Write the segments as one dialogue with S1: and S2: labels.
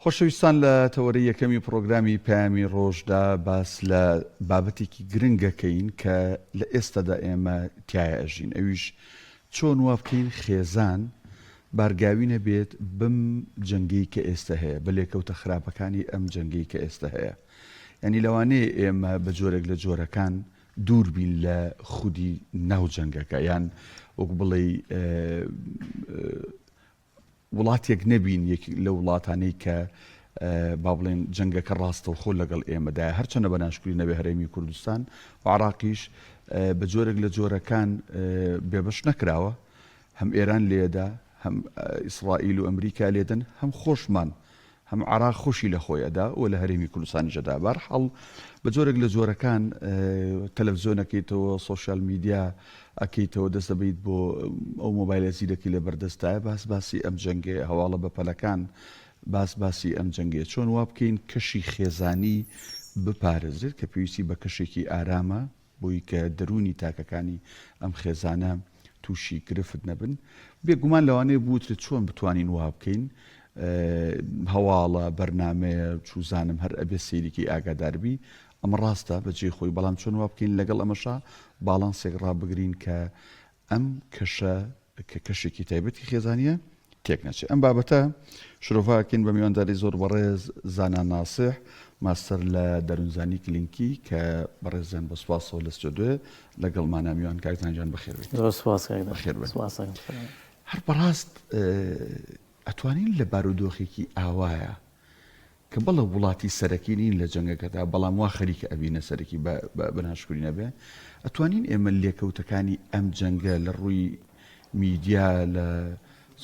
S1: خۆشەویستان لە تەوەرەی یەکەمی پڕۆگرامی پەیامی ڕۆژدا باس لە بابەتێکی گرنگ ئەکەین کە لە ئێستادا ئێمە تیایا ئەژین ئەویش چۆن وا بکەین خێزان بارگاوی نەبێت بەم جەنگەی کە ئێستە هەیە بە لێکەوتە خراپەکانی ئەم جەنگەی کە ئێستە هەیە یانی لەوانەیە ئێمە بە جۆرێک لە جۆرەکان دوور بین لە خودی ناو جەنگەکە یان وەک بڵێی وڵاتێک نەبین یەکێک لەو وڵاتانەی کە با بڵێن جەنگەکە ڕاستەوخۆ لەگەڵ ئێمەدایە هەرچەندە بە ناشکری نەبێ هەرێمی کوردستان و عراقیش بە جۆرێک لە جۆرەکان بێبەش نەکراوە هەم ئێران لێدا هەم ئیسرائیل و ئەمریکا لێدەن هەم خۆشمان هەم عێراق خۆشی لە خۆی ئەدا و لە هەرێمی کوردستانیش ئەدا. بەهەرحاڵ بە جۆرێک لە جۆرەکان تەلەفزیۆن ئەکەیتەوە، سۆشیال میدیا ئەکەیتەوە، دەست دەبەیت بۆ ئەو مۆبایلە زیرەکی لە بەردەستایە، باس باسی ئەم جەنگەیە، هەواڵە بەپەلەکان باس باسی ئەم جەنگەیە. چۆن وا بکەین کەشی خێزانی بپارێزرێت کە پێویستی بە کەشێکی ئارامە، بۆی کە دەروونی تاکەکانی ئەم خێزانە تووشی گرفت نەبن. بێگومان لەوانەیە بوترێت چۆن بتوانین وا بکەین، هەواڵە، بەرنامەیە، چوزانم هەر ئەبێ سەیریکەی ئاگاداربی، ئەمە ڕاستە بە جێی خۆی، بەڵام چۆن وا بکەین لەگەڵ ئەمەشا باڵانسێک ڕابگرین کە ئەم کەشە کە کەشێکی تایبەتی خێزانیە تێک نەچێت. ئەم بابەتە شرۆڤە ئەکەین بە میوانداری زۆر بەڕێز زانا ناسح ماستەر لە دەروونزانی کلینکی کە بەڕێزیان بە سوپاسەوە لە ستۆدیۆ لەگەڵمانە. میوان کاک زانا گیان بەخێر بێیت.
S2: زۆر سوپاس کاک دان.
S1: بەخێر بێن.
S2: سوپاس ئەکەم.
S1: هەر بەڕاست ئەتوانین لە بارودۆخێکی ئاوایە کە بەڵێ وڵاتی سەرەکی نین لە جەنگەکەدا، بەڵام وا خەریکە ئەبینە سەرەکی بە ناشکوری نەبێ، ئەتوانین ئێمە لێکەوتەکانی ئەم جەنگە لە ڕووی میدیا، لە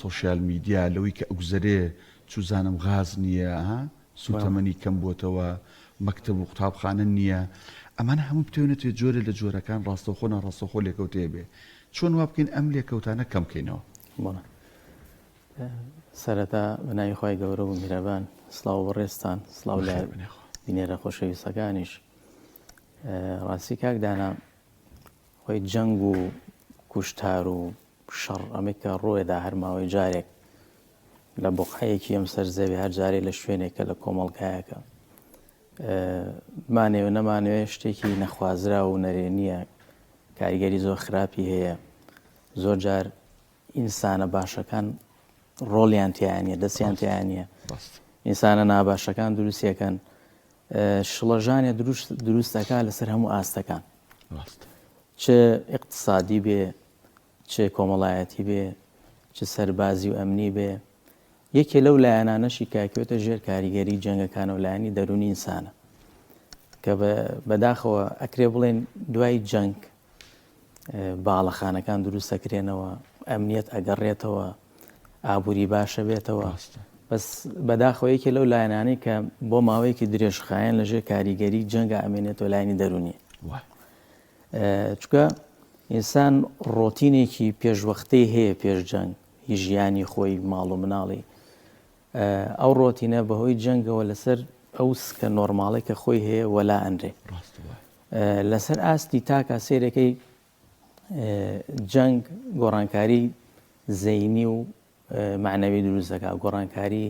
S1: سۆشیال میدیا، لەوەی کە ئەگوزەرێ، چوزانم غاز نییە، ها، سووتەمەنی کەم بۆتەوە، مەکتەب و قوتابخانە نییە، ئەمانە هەموو بتەوێ نەتەوێ جۆرێ لە جۆرەکان ڕاستەوخۆ ناڕاستەوخۆ لێکەوتەیە بێ، چۆن وا بکەین ئەم لێکەوتانە کەم کەینەوە؟
S2: بەڵێ. سەرەتا بە ناوی خوای گەورە و میهرەبان سڵاو بەڕێزتان سڵاو لە بینەرە خۆشەویستەکانیش ڕاستی کاک دانا خۆی جەنگ و کوشتار و شەڕ ئەمەی کە ڕۆیدا هەر ماوەی جارێک لە بۆقعەیەکی ئەم سەر زەوی هەر جارێ لە شوێنێکە لە کۆمەڵگایەکە بمانەوێ نەمانەوێ شتێکی نەخوازرا و نەرێنیە کاریگەری زۆر خراپی هەیە زۆر جار ئینسانە باشەکان ڕۆڵیان تیا نیە دەستیان تیا نیە ئینسانە ناباشەکان دروستیەکەن شڵەژانێ دروست دروستەکە لەسەر هەموو ئاستەکان چ اقتصادی بێ چ کۆمەڵایەتی بێ چ سەربازی و ئەمنی بێ یەکێ لەو لایەنانەشی کاکەوێتە ژێر کاریگەری جەنگەکانەوە لایەنی دەرونی ئینسانە کە بەداخەوە ئەکرێ بڵێن دوای جەنگ باڵەخانەکان دروست ئەکرێنەوە، ئەمنیەت ئەگەڕێتەوە، ئابووری باشە بێتەوە. بەس بەداخەوە یەکێ لەو لایەنانەی کە بۆ ماوەیەکی درێژخایەن لەژێر کاریگەری جەنگا ئەمێنێتەوە لایەنی دەروونیە. چونکە ئینسان ڕۆتینێکی پێشوەختەی هەیە پێش جەنگ، هی ژیانی خۆی، ماڵ و مناڵی. ئەو ڕۆتینە بەهۆی جەنگەوە لەسەر ئەو سکە نۆرماڵەی کە خۆی هەیە وەلا ئەنرێ. لەسەر ئاستی تاکە سەیرەکەی جەنگ گۆڕانکاری زەینی و معنەوی دروست دەکا گۆڕانکاری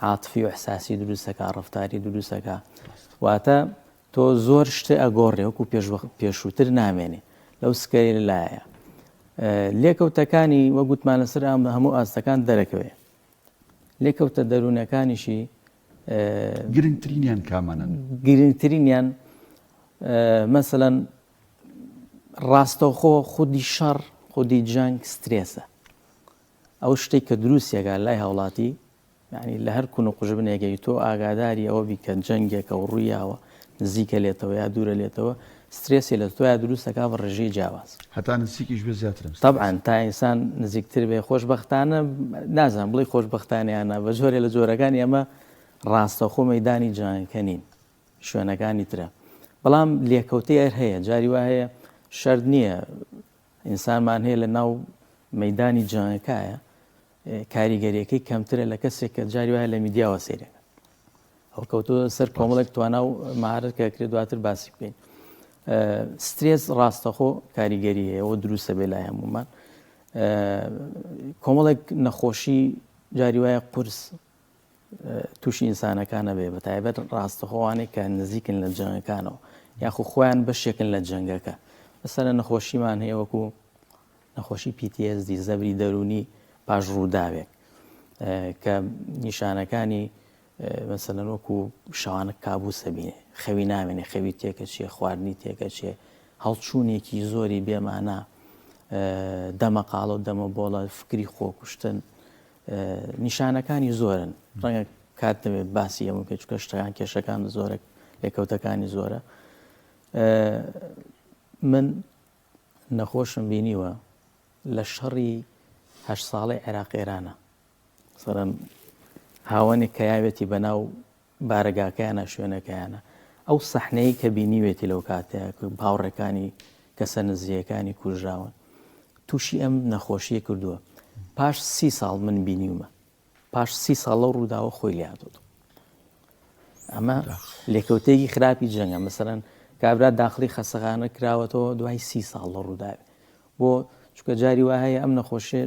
S2: عاتفی و احساسی دروست دەکا ڕفتاری دروست دەکا واتە تۆ زۆر شتێ ئەگۆڕێ وەکو پێشووتر نامێنێ لەو سکەی لایە لێکەوتەکانی وەگوتمان لەسەر هەموو ئاستەکان دەرەکەوێ لێکەوتە دەروونەکانیشی
S1: گرنگترینیان کامانەن؟
S2: گرنگترینیان مەسەلەن ڕاستەوخۆ خودی شەڕ خودی جەنگ سترێسە ئەو شتێک کە دروستێکە لای هاوڵاتی یعنی لە هەر کون و قوژبنێکەی تۆ ئاگاداری ئەوە بی کە جەنگێکە و ڕوویاوە نزیکە لێتەوە یا دوورە لێتەوە سترێسی لە تۆیا دروست دەکا بە ڕێژەی جیاواز.
S1: هەتا نزیکیش بێ زیاترم سترێس.
S2: تەبعەن تا ئینسان نزیکتر بێ خۆشبەختانە نازانم بڵێی خۆشبەختانە یان نا بە جۆرێ لە جۆرەکانی ئەمە ڕاستەوخۆ مەیدانی جەنگەکە نین شوێنەکانی ترە بەڵام لێکەوتەی هەر هەیە جاری وا هەیە شەرت نییە ئینسانمان هەیە لە ناو مەیدانی جەنگەکایە کاریگەریەکەی کەمترە لە کەسێک کە جاری وایە لە میدیاوە سەیرەکە ئەو کەوتووە سەر کۆمەڵێک توانا و مەهارەت کە ئەکرێت دواتر باسی بکەین. سترێس ڕاستەخۆ کاریگەری هەیە و دروستە بێ لای هەمومان. کۆمەڵێک نەخۆشی جاری وایە قورس. تووشی ئینسانەکانە بێ بە تایبەت ڕاستەخۆوانێک کە نزیکن لە جەنگەکانەوە یاخو خۆیان بەشێکن لە جەنگەکە مەسەلەن نەخۆشیمان هەیە وەکو نەخۆشی PTSD زەبری دەروونی پاش ڕووداوێک کە نیشانەکانی مەسەلەن وەکو شەوانە کابوسە بینێ خەوی نامێنێ خەوی تێکەچێ خواردنی تێکەچێ هەڵچوونێکی زۆری بێمانە دەمەقاڵە و دەمە بۆڵە فکری خۆکوشتن نیشانەکانی زۆرن ڕەنگە کات دەبێت باسی ئەمە پێ چکە شتەکان کێشەکان زۆرە لێکەوتەکانی زۆرە من نەخۆشم بینیوە لە شەڕی هەشت ساڵەی عێراق ئێرانە سەرەن هاوەنێک کە یاوێتی بەناو بارەگاکەیانە شوێنەکەیانە ئەو سەحنەی کە بینیوێتی لەو کاتەیە کە هاوڕێکانی کەسە نزیەکانی کوژراون تووشی ئەم نەخۆشیە کردووە پاش سی ساڵ من بینیومە پاش سی ساڵ لەو ڕووداوە خۆی لێهاتووە ئەمە لێکەوتەیەکی خراپی جەنگە مەسەرەن کابرا داخلی خەسەخانە کراوەتەوە دوای سی ساڵ لە ڕووداوێ بۆ چکە جاری وا هەیە ئەم نەخۆشیە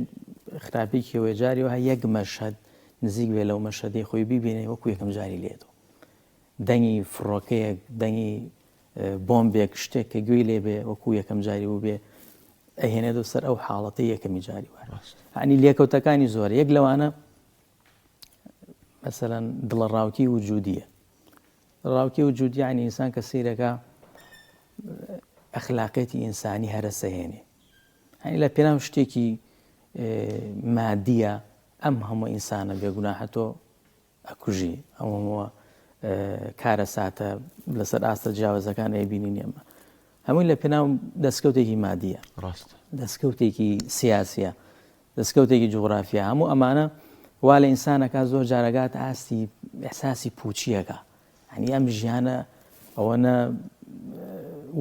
S2: خراپی کێوەیە جاری وە یەک مەشهد نزیک بێ لەو مەشهدەی خۆی بیبینێ وەکو یەکەم جاری لێتەوە دەنگی فڕۆکەیەک دەنگی بۆمبێک شتێک کە گوێی لێ بێ وەکو یەکەم جاری بوو بێ ئەهێنێتەوە سەر ئەو حاڵەتەی یەکەمی جاری وایە ینی لێکەوتەکانی زۆر یەک لەوانە مەسەلەن دڵەڕاوکی وجودیە ڕاوکی وجودی ینی ئینسان کە سیرەکە ئەخلاقێتی ئینسانی هەرەسەهێنێ هەنی لە پێناو شتێکی مادیە ئەم هەموو ئینسانە بێگوناحە تۆ ئەکوژی ئەو هەمووە کارەساتە لەسەر ئاستە جیاوازەکان ئەیبینین ئێمە هەمووی لە پێناو دەستکەوتێکی مادیە
S1: ڕاست
S2: دەستکەوتێکی سیاسیە دەستکەوتێکی جوغرافیا هەموو ئەمانە وا لە ئینسانەکە زۆر جارەگات ئاستی ئەحساسی پوچیەکە یانی ئەم ژیانە ئەوەنە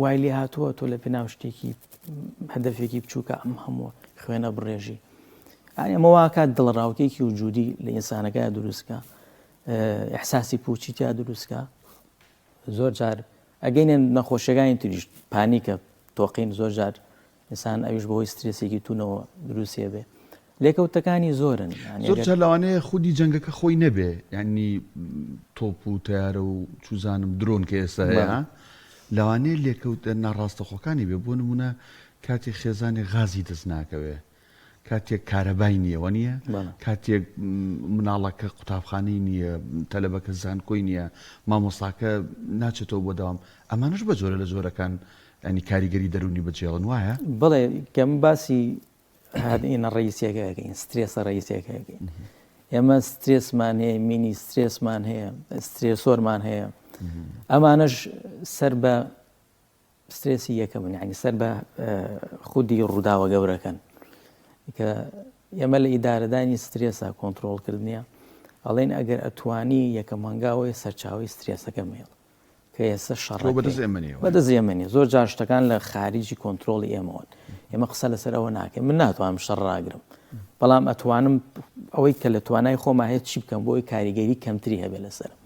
S2: وای لێ هاتووە تۆ لە پێناو شتێکی هەدەفێکی بچووکە ئەم هەموو خوێنە بڕێژی ئەمە واکات دڵڕاوکێکی وجودی لە ئینسانەکە دروستکە احساسی پوچی تیا دروستکە زۆر جار ئەگەینە نەخۆشیەکانی تریش پانیکە تۆقین زۆر جار ئینسان ئەویش بەهۆی سترێسێکی تونەوە دروستێ بێ لێکەوتەکانی زۆرن
S1: زۆر جار لەوانەیە خودی جەنگەکە خۆی نەبێ یعنی تۆپ و تیارە و چوزانم درۆن کە ئێستا هەیە لەوانەیە لێکەوتە ناڕاستەخۆکانی بێ بۆ نمونە کاتێک خێزانی غازی دەست ناکەوێ کاتێک کارەبای نییە وە نییە کاتێک مناڵەکە قوتابخانەی نییە تەلەبەکە زانکۆی نییە مامۆستاکە ناچێتەوە بۆ دەوام ئەمانش بە جۆرە لە جۆرەکان ینی کاریگەری دەرونی بەجێڵن وایە؟
S2: بڵێ کە من باسی هاتینە ڕئیسیەکە ئەکەین سترێسە ڕئیسیەکە ئەکەین ئێمە سترێسمان هەیە مینی سترێسمان هەیە سترێسۆرمان هەیە ئەمانەش سەر بە سترێسی یەکەمن یعنی سەر بە خودی ڕووداوە گەورەکەن کە ئێمە لە ئیدارەدانی سترێسا کۆنتترۆلکردنیە ئەڵێن ئەگەر ئەتوانی یەکەم هەنگاوەیە سەرچاوی سترێسەکە مێڵ کە ئێستا شەڕەکەی
S1: بەدەست ئێمە نییە.
S2: بەدەست ئێمە نییە. زۆر جار شتەکان لە خاریجی کۆنترۆڵی ئێمەوەن. ئێمە قسە لەسەر ئەوە ناکەین. من ناتوانم شەڕ ڕاگرم. بەڵام ئەتوانم ئەوەی کە لە توانای خۆما هەیە چی بکەم بۆ ئەوەی کاریگەری کەمتری هەبێت لەسەرم.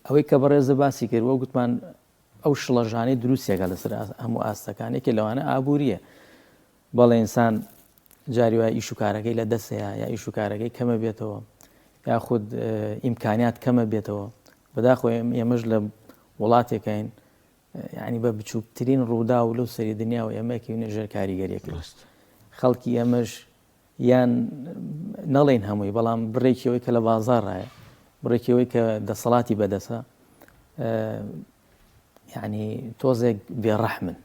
S2: ئەوەی کە بەڕێزە باسی کرد وە گوتمان ئەو شڵەژانەی دروستێکە لەسەر هەموو ئاستەکان یەکێ لەوانە ئابووریە. بەڵێ ئینسان جاری وایە ئیش و کارەکەی لە دەستەیە یا ئیش و کارەکەی کەمە بێتەوە یاخود ئیمکانیات کەمە بێتەوە بەداخۆ ئێمەش لە وڵاتێکین یعنی بە بچووکترین ڕوودا و لەو سەری دنیا و ئێمەکەوینە ژێر کاریگەریەکە خەڵکی ئێمەش یان نەڵێن هەمووی بەڵام بڕێکیەوەی کە لە بازاڕایە بڕێکیەوەی کە دەسەڵاتی بەدەسە یعنی تۆزێک بێڕەحمن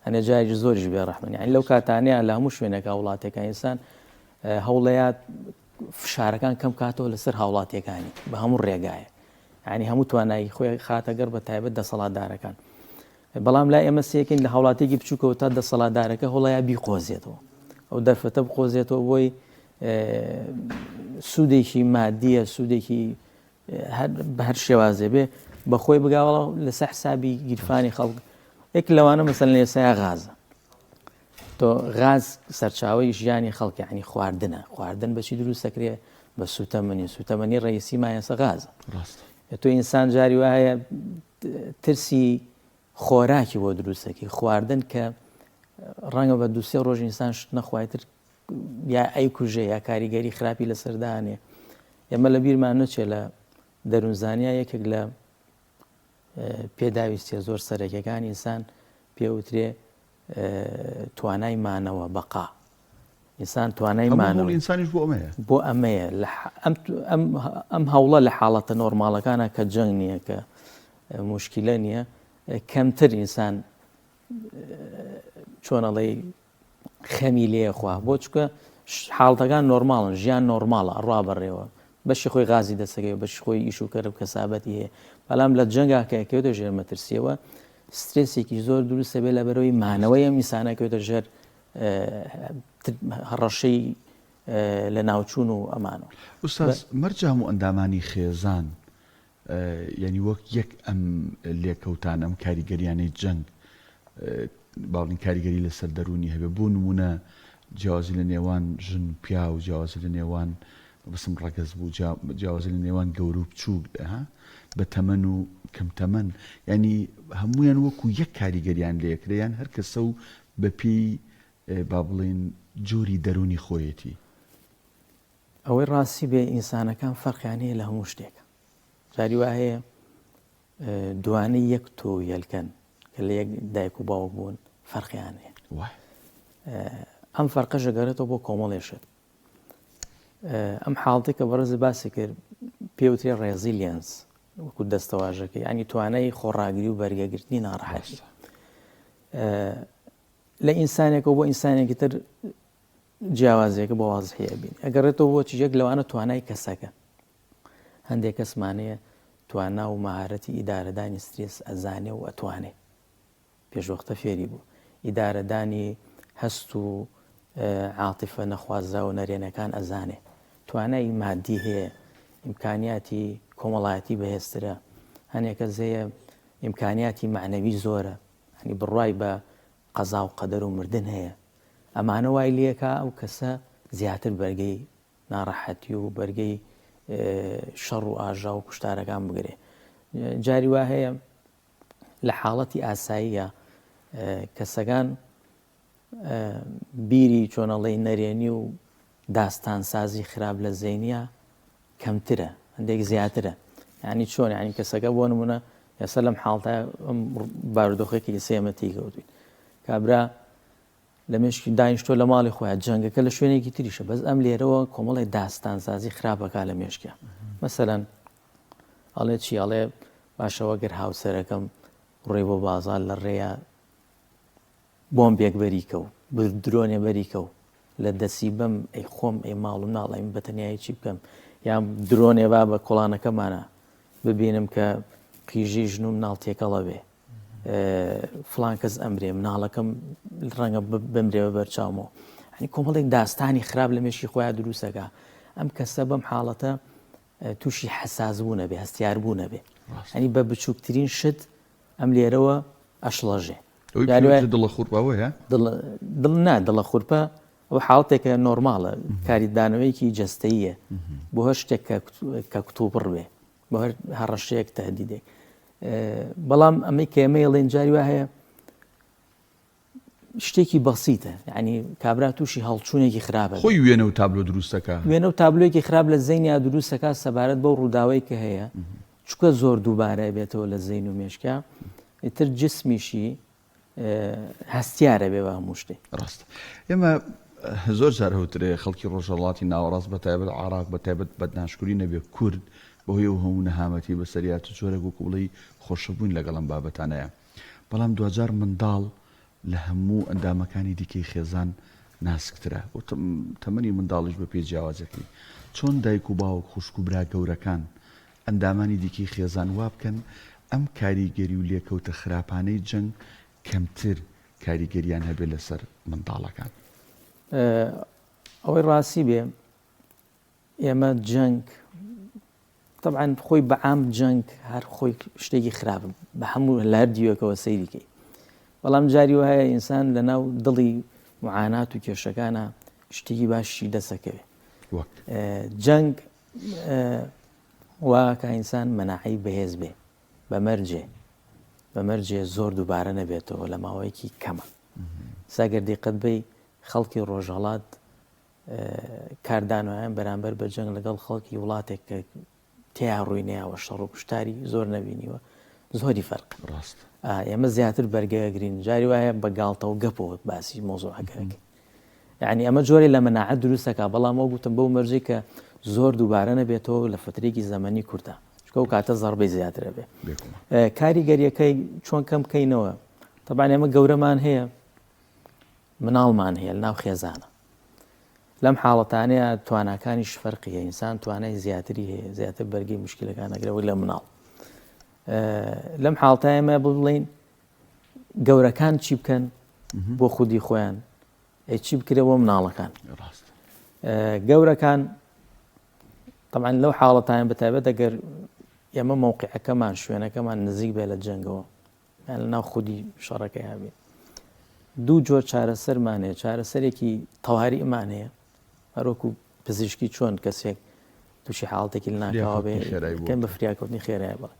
S2: هەنێ جاریش زۆریش بێ ڕەحمن یانی لەو کاتانەیە لە هەموو شوێنێکا وڵاتێکا ئینسان هەوڵەیات فشارەکان کەم کاتەوە لەسەر هاوڵاتیەکانی بە هەموو ڕێگایە یعنی هەموو توانایی خۆی خاتەگەڕ بە تایبەت دەسەڵاتدارەکان بەڵام لای ئێمە سێکین لە هاوڵاتێکی بچووکەوە تا دەسەڵاتدارەکە هەوڵەیە بیقۆزێتەوە ئەو دەرفەتە بقۆزێتەوە بۆی سوودێکی مادیە سوودێکی هەر بە هەر شێوازێ بێ بە خۆی بگاوەڵە لەسەر حسابی گیرفانی خەڵک یەک لەوانە مەسەن لە ئێستا غازە تۆ غاز سەرچاوی ژیانی خەڵک ینی خواردنە خواردن بەچی دروست دەکرێ بە سوتەمەنی سوتەمەنی ڕئیسی مایەسە غازە
S1: ڕاست
S2: تۆ ئینسان جاری وایە ترسی خۆراکی بۆ دروستەکەی خواردن کە ڕەنگە بە دوسێ ڕۆژ ئینسان شت نەخوایتر یا ئەیکوژێ یا کاریگەری خراپی لەسەر دانێ. ئێمە لە بیرمان نەچێ لە دەروونزانیا یەکێک لە پێداویستیە زۆر سەرەکیەکانی ئینسان پێوترێ توانای مانەوە بەقا ئینسان توانای مانەوە
S1: ئینسانیش بۆ ئەمەیە
S2: بۆ ئەمەیە ئەم هەوڵە لە حاڵەتە نۆرماڵەکانە کە جەنگ نییە کە مشکلە نییە کەمتر ئینسان چۆنەڵی خەمی لێ خوا بۆ چکە حاڵتەکان نۆرماڵن ژیان نۆرماڵە ئەڕوا بەڕێوە بەشی خۆی غازی دەسەکەی بەشی خۆی ئیش و کەرب کەسابەتی هەیە بەڵام لە جەنگا کە کەوتە ژێر مەترسیەوە سترێسێکی زۆر دروستە بێ لە بەرەوەی مانەوەی ئەم ئینسانە کەوتە ژێر هەڕەشەی لە ناوچوون و ئەمانەوە.
S1: ئوستاز مەرجە هەموو ئەندامانی خێزان یانی وەک یەک ئەم لێکەوتانە ئەم کاریگەریانەی جەنگ با بڵێین کاریگەری لەسەر دەروونی هەبێ بۆ نمونە جیاوازی لە نێوان ژن و پیاو جیاوازی لە نێوان بەسم ڕەگەز بوو جیاوازی لە نێوان گەورە و بچووک بە تەمەن و کەم تەمەن ینی هەمویان وەکو یەک کاریگەریان لەکرێ یان هەر کەسە و بەپێی با بڵین جۆری دەرونی خۆیەتی.
S2: ئەوەی ڕاستی بێ ئینسانەکان فەرقیان هەیە لە هەموو شتێک جاری وا هەیە دوانەی یەک تۆ یەلکەن کە لە یەک دایک و باوک بوون فەرقیان هەیە ئەم فەرقە ژەگەرێتەوە بۆ کۆمەڵێ شت ئەم حاڵتی کە بەڕێز باسی کرد پێوترێ ڕێزیلینس وەکو دەستەواژەکە ینی توانای خۆڕاگری و بەرگەگرتنی ناڕەحەتی لە ئینسانێکەوە بۆ ئینسانێکی تر جیاوازیەکە بۆ وازحی ئەبینی ئەگەڕێتەوە بۆ چی یەک لەوانە توانای کەسەکە هەندێک کەسمانەیە توانا و مەهارەتی ئیدارەدانی سترێس ئەزانێ و ئەتوانێ پێشوەختە فێری بوو ئیدارەدانی هەست و عاتیفە نەخوازراوە نەرێنەکان ئەزانێ توانای مادی هەیە ئیمکانیاتی کۆمەڵایەتی بەهێزترە هەنێک کەس هەیە ئیمکانیاتی مەعنەوی زۆرە هەنی بڕوای بە قەزا و قەدەر و مردن هەیە ئەمانە وای لێکا ئەو کەسە زیاتر بەرگەی ناڕەحەتی و بەرگەی شەڕ و ئاژا و کوشتارەکان بگرێ جاری وا هەیە لە حاڵەتی ئاساییە کەسەکان بیری چۆنەڵی نەرێنی و داستانسازی خراپ لە زەینیا کەمترە هەندێک زیاترە یعنی چۆن یعنی کەسەکە بۆ نمونە ئێستا لەم حاڵتە ئەم بارودۆخێکی ئێستا ئێمە تێیکەوتوین کابرا لە مێشکی دانیشتۆ لە ماڵی خۆیان جەنگەکە لە شوێنێکی تریشە بەس ئەم لێرەوە کۆمەڵی داستانسازی خراپەکە لە مێشکە مەسەەن ئەڵێ چی ئەڵێ باشەوە گەر هاوسەرەکەم ڕێ بۆ بازار لە ڕێیە بۆمبێک بەری کەو، درۆنێ بەری کەو، لە دەسی بەم ئەی خۆم ئەی ماڵ و مناڵ ئەی من بە تەنیایی چی بکەم، یان درۆنێ با بە کۆڵانەکەمانا ببینم کە قیژەی ژن و مناڵ تێکەڵە بێ، فڵان کەس ئەمرێ، مناڵەکەم ڕەنگە بمرێ بە بەرچاومەوە. یانی کۆمەڵێک داستانی خراپ لە مێشکی خۆیان دروست ئەکا. ئەم کەسە بەم حاڵەتە تووشی حەساس بوون ئەبێ، هەستیار بوون ئەبێ. یانی بە بچووکترین شت ئەم لێرەوە ئەشڵەژێ.
S1: ئەوەی پێوترێ دڵە خورپە ئەوەیە؟
S2: دڵ نا دڵە خورپە ئەو حاڵەتێکە نۆرماڵە کاریدانەوەیەکی جەستەییە بۆ هەر شتێک کە کتوپڕ بێ بۆ هەر هەڕەشەیەک تهدیدێک بەڵام ئەمەی کە ئێمە ئەڵێن جاری وا هەیە شتێکی بەسیتە یعنی کابرا تووشی هەڵچوونێکی خراپە
S1: خۆی وێنە و تابلۆ دروستەکە
S2: وێنە و تابلۆیەکی خراپ لە زەینیا دروستەکە سەبارەت بەو ڕووداوەی کە هەیە چونکە زۆر دووبارە ئەبێتەوە لە زەین و مێشکا ئیتر جسمیشی هەستیارە بێ بە هەموو شتێ.
S1: ڕاستە ئێمە زۆر جار هەوترێ خەڵکی ڕۆژهەڵاتی ناوەڕاست بە تایبەت عراق بە تایبەت بەدناشکوری نەبێ کورد بەهۆی ئەو هەموو نەهامەتی بەسەریا چ جۆرێک وەکو بڵێی خۆشەبووین لەگەڵ ئەم بابەتانەیە بەڵام دواجار منداڵ لە هەموو ئەندامەکانی دیکەی خێزان ناسکترە و تەمەنی منداڵیش بە پێی جیاوازەکەی چۆن دایک و باوک خوشک و برا گەورەکان ئەندامانی دیکەی خێزان وابکەن ئەم کاریگەری و لێکەوتە خراپانەی جەنگ کەمتر کاریگەریان هەبێت لەسەر منداڵەکان؟
S2: ئەوەی ڕاستی بێ ئێمە جەنگ تەبعەن خۆی بە عام جەنگ هەر خۆی شتێکی خراپ بە هەموو لە هەر دیوێکەوە سەیریکەی بەڵام جاری وایە ئینسان لە ناو دڵی معانات و کێشەکانە شتێکی باشی دەسەکەوێ جەنگ وا کە ئینسان مەناعەی بەهێز بێ بە مەرجێ بە مەرجێ زۆر دووبارە نەبێتەوە لە ماوەیەکی کەمە ساگەر دیقەت بی خەڵکی ڕۆژهڵات. کاردانەوەیان بەرامبەر بە جەنگ لەگەڵ خەڵکی وڵاتێک کە تیا ڕووی نەیاوە شەڕ و کوشتاری زۆر نەبینیوە زۆری فەرق
S1: ڕاست
S2: ئێمە زیاتر بەرگەگرین جاری وایە بە گاڵتە و گەپەوە باسی مۆزۆعەکەەکەین یعنی ئەمە جۆری لە مەناعەت دروستەکە بەڵام ئەو گوتم بەو مەرجی کە زۆر دووبارە نەبێتەوە لە فترێکی زەمەنی کورتە چکە و کاتە زەربەی زیاترە بێ کاریگەریەکەی چۆن کەم بکەینەوە تەبان ئێمە گەورەمان هەیە مناڵمان هەیە لەناو خێزانە لەم حاڵەتانەیە تواناکانیش فەرقی هەیە ئینسان توانای زیاتری هەیە زیاتر بەرگەی مشکلەکان ئەگرەوە لە مناڵ لەم حاڵتە ئێمە بڵین گەورەکان چی بکەن بۆ خودی خۆیان ئەی چی بکرێ بۆ مناڵەکان گەورەکان طبعا لەو حاڵەتان بەتایبەت ئەگەر ئێمە مووقعەکەمان شوێنەکەمان نزیک بێ لە جەنگەوە یان لەناو خودی شەڕەکەیا بین دوو جۆر چارەسەرمان هەیە چارەسەرێکی تەواریمان هەیە هەروەکو پزیشکی چۆن کەسێک تووشی حاڵتێکی لەناکاوە بێ کەم بە فریاکەوتنی خێرای بڵێ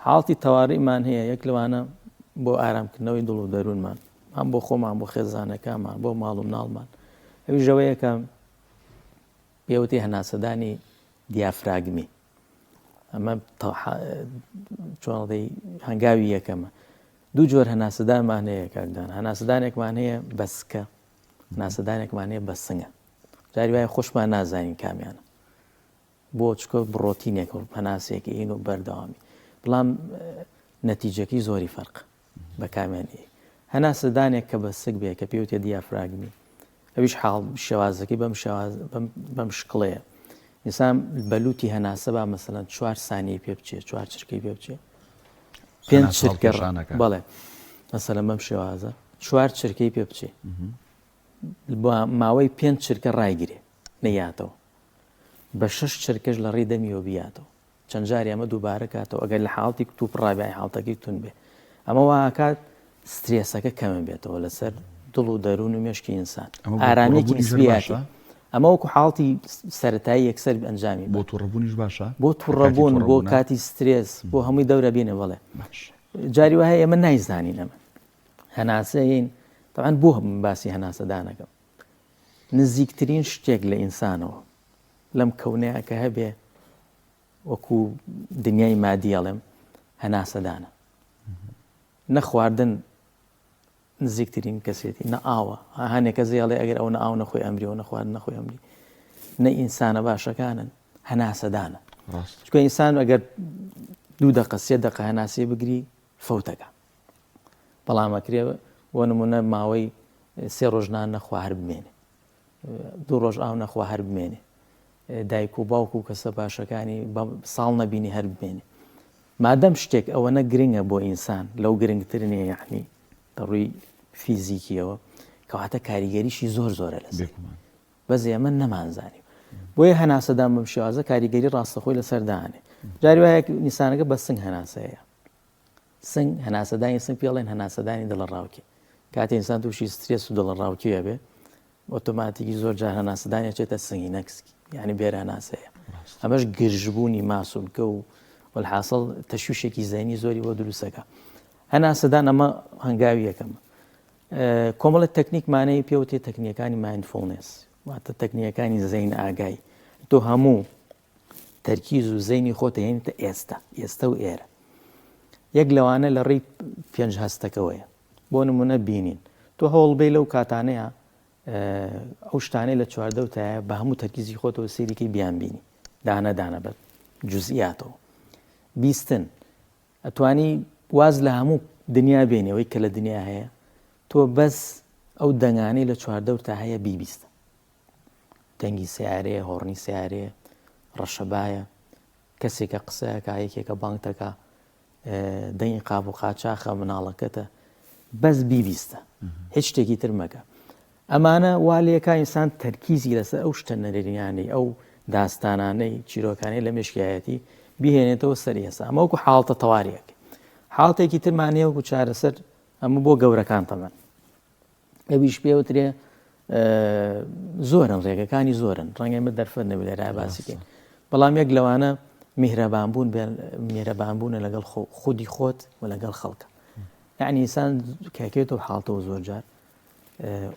S2: حاڵتی تەواریمان هەیە یەک لەوانە بۆ ئارامکردنەوەی دڵ و دەروونمان هەم بۆ خۆمان بۆ خێزانەکەمان بۆ ماڵ و مناڵمان ئەوی ژەوەیەکە پێوتی هەناسەدانی دیافراگمی ئەمە چۆنڵی هەنگاوی یەکەمە دوو جۆر هەناسەدانمان هەیە کاکدان هەناسەدانێکمان هەیە بەسکە هەناسەدانێکمان هەیە بە سنگە جاری وایە خۆشمان نازانین کامیانە بۆ چکە بڕۆتینێک و هەناسێکی ئین و بەردەوامی بەڵام نەتیجەکەی زۆری فەرق بە کامیان ئی هەناسەدانێک کە بە سک بێ کە پێوتێ دیافراگمی ئەویش حاڵ شێوازەکەی بەم شێواز بەم شکڵەیە ئینسان بە لوتی هەناسە با مەسەلەن چوار سانیەی پێ بچێ چوار چرکەی پێ بچێ پێنج چرکە بەڵێ مەسەلەن بەم شێوازە چوار چرکەی پێ بچێ ماوەی پێنج چرکە ڕایگرێ نەیاتەوە بە شش چرکەش لە ڕێی دەمیەوە بیاتەوە چەند جاری ئەمە دووبارە کاتەوە ئەگەر لە حاڵتی کتوپڕا بێ حاڵتەکەی تون بێ ئەمە وا ئەکات سترێسەکە کەمە بێتەوە لەسەر دڵ و دەروون و مێشکی ئینسان ئارامیەکی نسبیاتی ئەمە وەکو حاڵتی سەتایی یەکسەر ئەنجامی
S1: بۆ تووڕەبوونیش باشە
S2: بۆ تووڕەبوون بۆ کاتی سترێس بۆ هەمووی دەورە بینە بڵێ جاری وایە ئێمە نایزانین ئەمە هەناسەین طبعا بۆ باسی هەناسەدانەکەم نزیکترین شتێک لە ئینسانەوە لەم کەونەیە کە هەبێ وەکو دنیای مادی ئەڵێم هەناسەدانە نە خواردن نزیکترین کەسێتی نە ئاوە هەنێک کەس ئەڵێ ئەگەر ئەو نە ئاو نەخۆی ئەمری و نەخواردن نەخۆی ئەمری نە ئینسانە باشەکانن هەناسەدانە چکە ئینسان ئەگەر دوو دقە سێ دقە هەناسێ بگری فەوتەکە بەڵام ئەکرێ بۆ نمونە ماوەی سێ ڕۆژنان نەخوا هەر بمێنێ دوو ڕۆژ ئاو نەخوا هەر بمێنێ دایک و باوک و کەسە باشەکانی ساڵ نەبینی هەر بمێنێ مادەم شتێک ئەوەنە گرنگە بۆ ئینسان لەو گرنگتر نییە یعنی لە ڕووی فیزیکیەوە کەواتە کاریگەریشی زۆر زۆرە لەسەر بەس ئێمە نەمانزانی بۆیە هەناسەدان بەم شێوازە کاریگەری ڕاستەخۆی لەسەر دانێ جاری وایە نیسانەکە بە سنگ هەناسەیە سنگ، هەناسەدانی سنگ پێی ئەڵێن هەناسەدانی دڵەڕاوکێ. کاتێ ئینسان تووشی سترێس و دڵەڕاوکێ ئەبێ، ئۆتۆماتیکی زۆر جار هەناسەدانی ئەچێتە سنگی نەک سکی، یانی بێرە هەناسەیە. ئەمەش گرژبوونی ماسولکە و وەلحاسڵ تەشویشێکی زەینی زۆری بۆ دروستەکە. هەناسەدان ئەمە هەنگاوی یەکەمە. کۆمەڵێک تەکنیکمانەی پێوتێ تەکنیەکانی mindfulness، واتە تەکنیەکانی زەین ئاگای. تۆ هەموو تەرکیز و زەینی خۆت ئەهێنیتە ئێستا، ئێستە و ئێرە. یەک لەوانە لە ڕێی پێنج هەستەکەوەیە. بۆ نمونە بینین. تۆ هەوڵ بەی لەو کاتانەیە ئەو شتانەی لە چواردەوتایە بە هەموو تەرکیزی خۆتەوە سەیریکەی بیانبینی. دانە دانە بە جوزئیاتەوە. بیستن. ئەتوانی واز لە هەموو دنیا بێنی ئەوەی کە لە دنیا هەیە تۆ بەس ئەو دەنگانەی لە چواردەورتا هەیە بیبیستە. دەنگی سەیارەیە، هۆڕنی سەیارەیە، ڕەشەبایە، کەسێکە قسەکە، یەکێکە بانگ دەکا، دەنگی قاپ و قاچاخە، مناڵەکەتە، بەس بیبیستە، هیچ شتێکی تر مەکە. ئەمانە وا لێکا ئینسان تەرکیزی لەسەر ئەو شتە نەرێنیانەی، ئەو داستانانەی، چیرۆکانەی لە مێشکیایەتی بیهێنێتەوە سەر ئێستا. ئەمە وەکو حاڵتە تەواریەک. حاڵتێکی ترمان هەیە وەکو چارەسەر، ئەمە بۆ گەورەکان تەمەن. ئەویش پێوترێ زۆرن ڕێگەکانی زۆرن ڕەنگە ئمە دەرفەت نەبێت لێرە باسی بکەین بەڵام یەک لەوانە میهرەبان بوون میهرەبان بوونە لەگەڵ خودی خۆت و لەگەڵ خەڵکە یعنی ئینسان کاکێتەوە حاڵتەوە زۆر جار.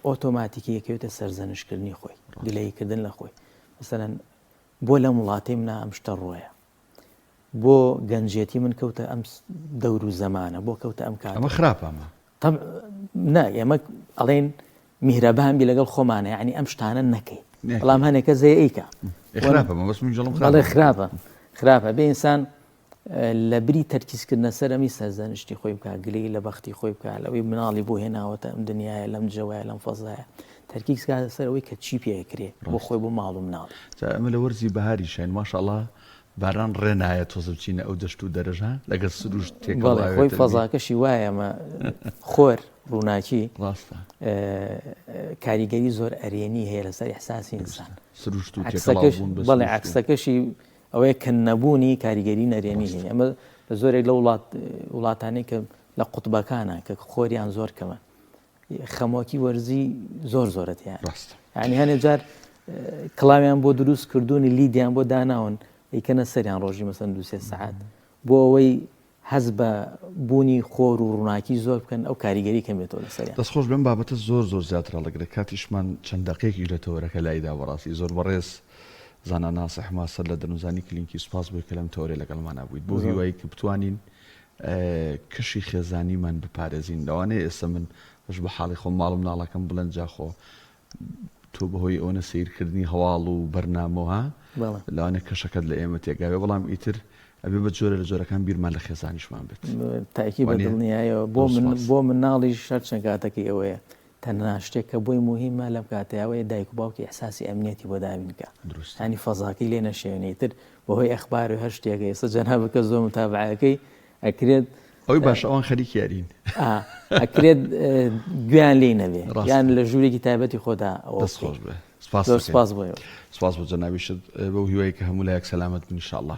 S2: ئۆتۆماتیکی یەکەوێتە سەرزەنشکردنی خۆی گلەییکردن لە خۆی مەسەلەن بۆ لەم وڵاتەی منە ئەم شتە ڕۆیە بۆ گەنجێتی من کەوتە ئەم دەور و زەمانە بۆ کەوتە ئەم کات
S1: ئەمە خراپە ئەمە
S2: طب نا ئێمە ئەڵێن میهرەبان بی لەگەڵ خۆمانە یعنی ئەم شتانە نەکەی بەڵام هەنێک کەس هەیە ئەیکا
S1: خراپە مەبەست من جەڵم
S2: بەڵێ خراپە خراپە بێ ئینسان لە بری تەرکیزکردنە سەر ئەمی سەرزەنشتی خۆی بکە گلەی لە بەختی خۆی بکە لەوەی مناڵی بۆ هێناوەتە ئەم دنیاە لەم جەوایە لەم فەزایە تەرکیز کاتە سەر ئەوەی کە چی پێکرێ بۆ خۆی بۆ ماڵ و مناڵ
S1: ئەمە لە وەرزی بەهاری شین ماشاءاللە باران ڕێ نایە تۆزە بچینە ئەو دەشت و دەرەش ها لەگەڵ سروشت تێکەڵ
S2: بەڵێ خۆی فەزاکەشی وایە ئەمە خۆر ڕووناکی
S1: ڕاستە
S2: کاریگەری زۆر ئەرێنی هەیە لەسەر ئیحساسی ئینسان
S1: سروشت و تێکەڵاو بوون
S2: بە بەڵێ عەکسەکەشی ئەوەیە کە نەبوونی کاریگەری نەرێنی هەیە ئەمە لە زۆرێک لە وڵات وڵاتانەی کە لە قوتبەکانە کە خۆریان زۆر کەمە خەمۆکی وەرزی زۆر زۆرە تیان
S1: ڕاستە
S2: یعنی هەنێ جار کڵاویان بۆ دروست کردوونی لیدیان بۆ داناون ئەیکەنە سەریان ڕۆژی مەسەن دوسێ سەعات بۆ ئەوەی هەز بە بوونی خۆر و ڕووناکی زۆر بکەن ئەو کاریگەری کەم بێتەوە لەسەریان.
S1: دەست خۆش بێم بابەتە زۆر زۆر زیاتر هەڵەگرێت کاتیشمان چەند دەقەیەکیش لە تەوەرەکە لایدا بەڕاستی زۆر بەڕێز زانا ناسح ماستەر لە دەروونزانی کلینکی سوپاس بۆی کە لەم تەوەرەی لەگەڵمانا بوویت بۆ هیوای کە بتوانین کەشی خێزانیمان بپارێزین لەوانەیە ئێستا من بەش بە حاڵی خۆم ماڵ و مناڵەکەم بڵێن جا خۆ تۆ بەهۆی ئەوەنە سەیرکردنی هەواڵ و بەرنامەوە ها لەوانەیە کەشەکەت لە ئێمە تێگاوێ بەڵام ئیتر ئەبێ بە جۆرە لە جۆرەکان بیرمان لە خێزانیشمان بێت
S2: تاکی بە دڵنیایەوە بۆ من بۆ مناڵیش هەر چەند کاتەکەی ئەوەیە تەنها شتێک کە بۆی موهیمە لەم کاتەیا ئەوەیە دایک و باوکی ئیحساسی ئەمنیەتی بۆ دابین بکا
S1: دروستە.
S2: یانی فەزاکەی لێ نەشێوێنێ ئیتر بەهۆی ئەخبار و هەر شتێکە ئێستا جەنابت کە زۆر متابعەکەی ئەکرێت
S1: ئەوەی باشە ئەوان خەریکی یارین.
S2: ئا ئەکرێت گوێیان لێی نەبێ
S1: ڕاستە.
S2: یان لە ژوورێکی تایبەتی خۆدا ئەوە
S1: دەست
S2: بکەی.
S1: خۆش بێ. سپاست
S2: زۆر
S1: دەکەین.
S2: سپاس بۆ ئێوە.
S1: سپاس بۆ جەنابیشت بەو هیوای کە هەموو لایەک سەلامەت بن ان شاء اللە.